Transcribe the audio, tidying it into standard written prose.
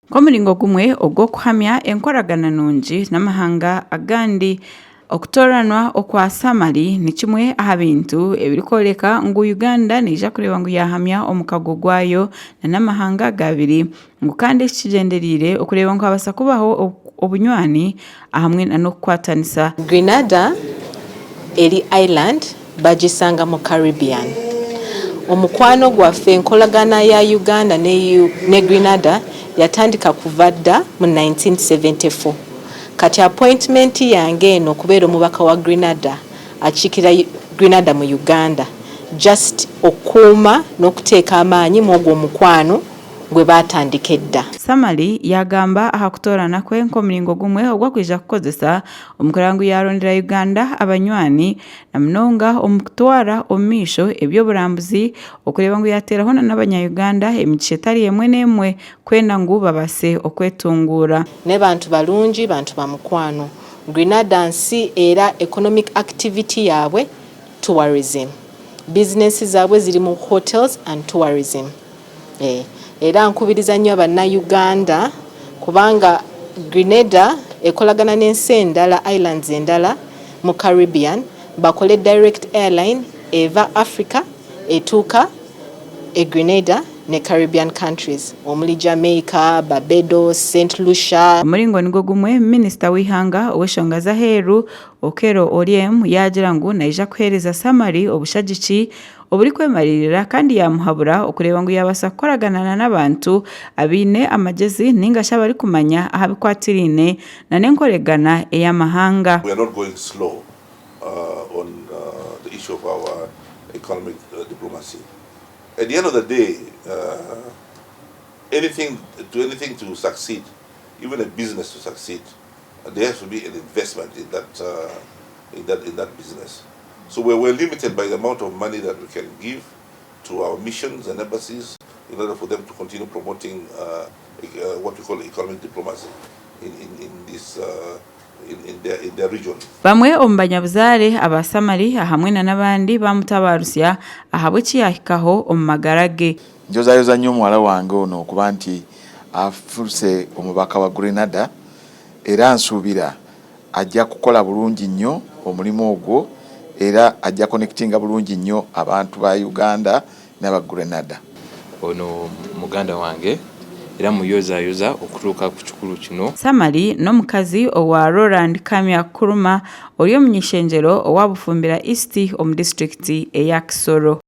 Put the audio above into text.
Nk'omuringo gumwe ogw'okuhamya enkoragana nungi n'amahanga agandi, okutooranwa okwa Samali ni kimwe aha bintu ebirikworeka ngu Uganda neija kureeba ngu yaahamya omukago gwayo n'amahanga aga abiri ngu kandi eki kigyendereire okureeba ngu habaasa kubaho obunywani ahamwe n'okukwatanisa. Grenada eri island bagisanga mu Caribbean. Omukwano gwaffe enkolagana ya Uganda ne Grenada yatandika kuva dda mu 1974. Kati appointment yange eno okubeera omubaka wa Grenada akiikirira Grenada mu Uganda just okukuuma n'okuteeka amaanyi mwogwo omukwano gwe baatandika edda. Samali yaagamba aha kutoorana kwe nk'omuringo gumwe ogu arikwija kukozesa omu kureba ngu yaarondera Uganda abanywani na munonga omu kutwara omu maisho eby'oburambuzi okureeba ngu yaateeraho na n'abanya-Uganda emigisha etari emwe n'emwe kwenda ngu babaase okwetunguura. N'ebantu balungi, bantu ba mukwano. Grenada nsi era economic activity yaabwe tourism. Bizinensi zaabwe ziri mu hotels and tourism. Era nkubiriza nnyo Bannayuganda kubanga Grenada ekolagana n'ensi endala, islands endala mu Caribbean bakole direct airline eva Africa etuuka e Grenada ne Caribbean countries omuli Jamaica, Barbados, St Lucia. Omuringo nigwo gumwe, Minisita w'eihanga ow'enshonga z'aheeru, Okello Oryem yaagira ngu naija kuheereza Samali obushagiki oburikwemariirira kandi yaamuhabura okureeba ngu yaabaasa kukoragana na n'abantu abaine amagyezi nainga shi abarikumanya aha bikwatiraine na n'enkoregana ey'amahanga. We are not going slow on the issue of our economic diplomacy. At the end of the day, anything to anything to succeed, even a business to succeed, there has to be an investment in that, in that, in that business. So we're, we're limited by the amount of money that we can give to our missions and embassies in order for them to continue promoting what we call economic diplomacy in, in, in this in, in, their, in their region. Bamwe omu banyabuzaare aba Samali hamwe na n'abandi baamutabaarusya ahabw'eki yaahikaho omu magara ge. Njozayoza nnyo muwala wange ono okuba nti afuuse omubaka wa Grenada era nsuubira ajja kukola bulungi nnyo omulimu ogwo era ajja connectinga bulungi nnyo abantu ba Uganda n'aba Grenada. Ono muganda wange era muyozayoza okutuuka ku kikulu kino. Samali n'omukazi owa Roland Kamya Kuruma ori omuny'eishengyero owa Bufumbira East omu disiturikiti eya Kisoro.